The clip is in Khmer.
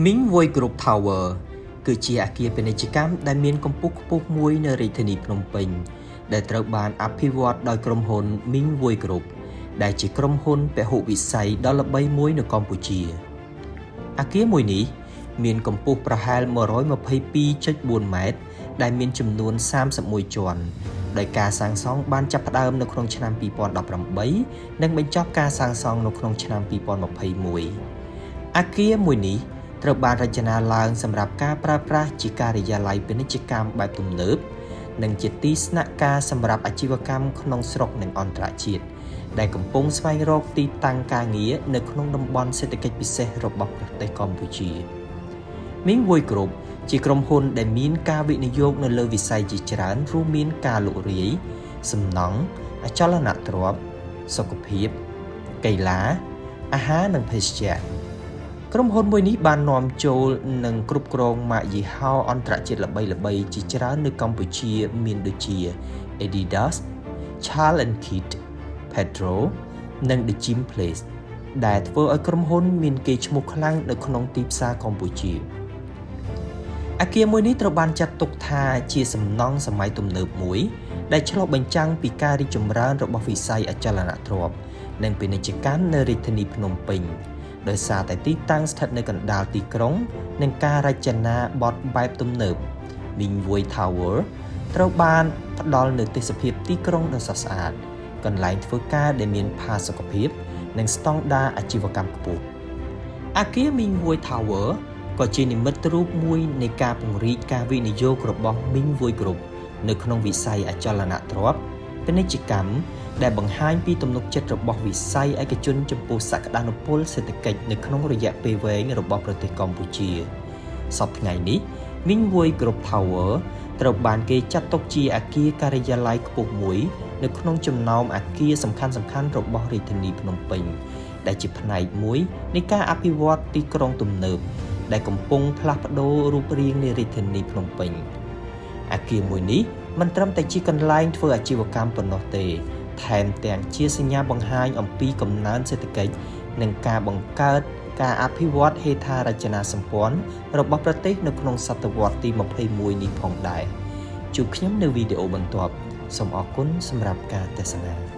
Ming Voi Group Tower គឺជាអគារពាណិជ្ជកម្មដែលមានកម្ពស់ខ្ពស់មួយនៅរាជធានីភ្នំពេញ ដែលត្រូវបានអភិវឌ្ឍដោយក្រុមហ៊ុន Ming Voi Group ដែលជាក្រុមហ៊ុនពហុវិស័យដ៏ល្បីមួយនៅកម្ពុជាអគារមួយនេះមានកម្ពស់ប្រហែល122.4ម៉ែត្រដែលមានចំនួន31ជាន់ដោយការសាងសង់បានចាប់ផ្ដើមនៅក្នុងឆ្នាំ2018និងបញ្ចប់ការសាងសង់នៅក្នុងឆ្នាំ2021អគារមួយនេះត្រូវបានរចនាឡើងសម្រាប់ការប្រើប្រាស់ជាការិយាល័យពាណិជ្ជកម្មបែបទំនើបនិងជាទីស្នាក់ការសម្រាប់អាជីវកម្មក្នុងស្រុកនិងអន្តរជាតិដែលកំពុងស្វែងរកទីតាំងការងារនៅក្នុងតំបន់សេដ្ឋកិច្ចពិសេសរបស់ប្រទេសកម្ពុជា។ Ming Voi Group ជាក្រុមហ៊ុនដែលមានការវិនិយោគនៅលើវិស័យជាច្រើនរួមមានការលក់រាយសំណង់អចលនទ្រព្យសុខភាពកីឡាអាហារនិងភេសជ្ជៈក្រុមហ៊ុនមួយនេះបាននាំចូលនិងគ្រប់គ្រងម៉ាកយីហោអន្តរជាតិល្បីៗជាច្រើននៅកម្ពុជាមានដូចជា Adidas, Charles & Keith, Pedro និង The Gym Place ដែលធ្វើឲ្យក្រុមហ៊ុនមានកេរ្តិ៍ឈ្មោះខ្លាំងនៅក្នុងទីផ្សារកម្ពុជាអគារមួយនេះត្រូវបានចាត់ទុកថាជាសំណង់សម័យទំនើបមួយ ដែលឆ្លុះបញ្ចាំងពីការរីកចម្រើនរបស់វិស័យអចលនទ្រព្យនិងពាណិជ្ជកម្មនៅរាជធានីភ្នំពេញដោយសារតែទីតាំងស្ថិតនៅកណ្ដាលទីក្រុង និងការរចនាបថបែបទំនើប Ming Voi Tower ត្រូវបានផ្ដល់នូវទេសភាពទីក្រុងដ៏ស្រស់ស្អាតកន្លែងធ្វើការដែលមានផាសុកភាព និងស្តង់ដារអាជីវកម្មខ្ពស់អគារ Ming Voi Tower ក៏ជានិមិត្តរូបមួយនៃការពង្រីកការវិនិយោគរបស់ Ming Voi Group នៅក្នុងវិស័យអចលនទ្រព្យពាណិជ្ជកម្មដែលបង្ហាញពីទំនុកចិត្តរបស់វិស័យឯកជនចំពោះសក្តានុពលសេដ្ឋកិច្ចនៅក្នុងរយៈពេលវែងរបស់ប្រទេសកម្ពុជាសព្វថ្ងៃនេះ Ming Voi Group Tower ត្រូវបានគេចាត់ទុកជាអគារការិយាល័យខ្ពស់មួយនៅក្នុងចំណោមអគារសំខាន់ៗរបស់រាជធានីភ្នំពេញដែលជាផ្នែកមួយនៃការអភិវឌ្ឍទីក្រុងទំនើបដែលកំពុងផ្លាស់ប្ដូររូបរាងនៃរាជធានីភ្នំពេញអគារមួយនេះមិនត្រឹមតែជាកន្លែងធ្វើអាជីវកម្មប៉ុណ្ណោះទេ ថែមទាំងជាសញ្ញាបង្ហាញអំពីកំណើនសេដ្ឋកិច្ចនិងការបង្កើតការអភិវឌ្ឍហេដ្ឋារចនាសម្ព័ន្ធរបស់ប្រទេសនៅក្នុងសតវត្សទី21នេះផងដែរជួបខ្ញុំនៅវីដេអូបន្ទាប់សូមអរគុណសម្រាប់ការទស្សនា។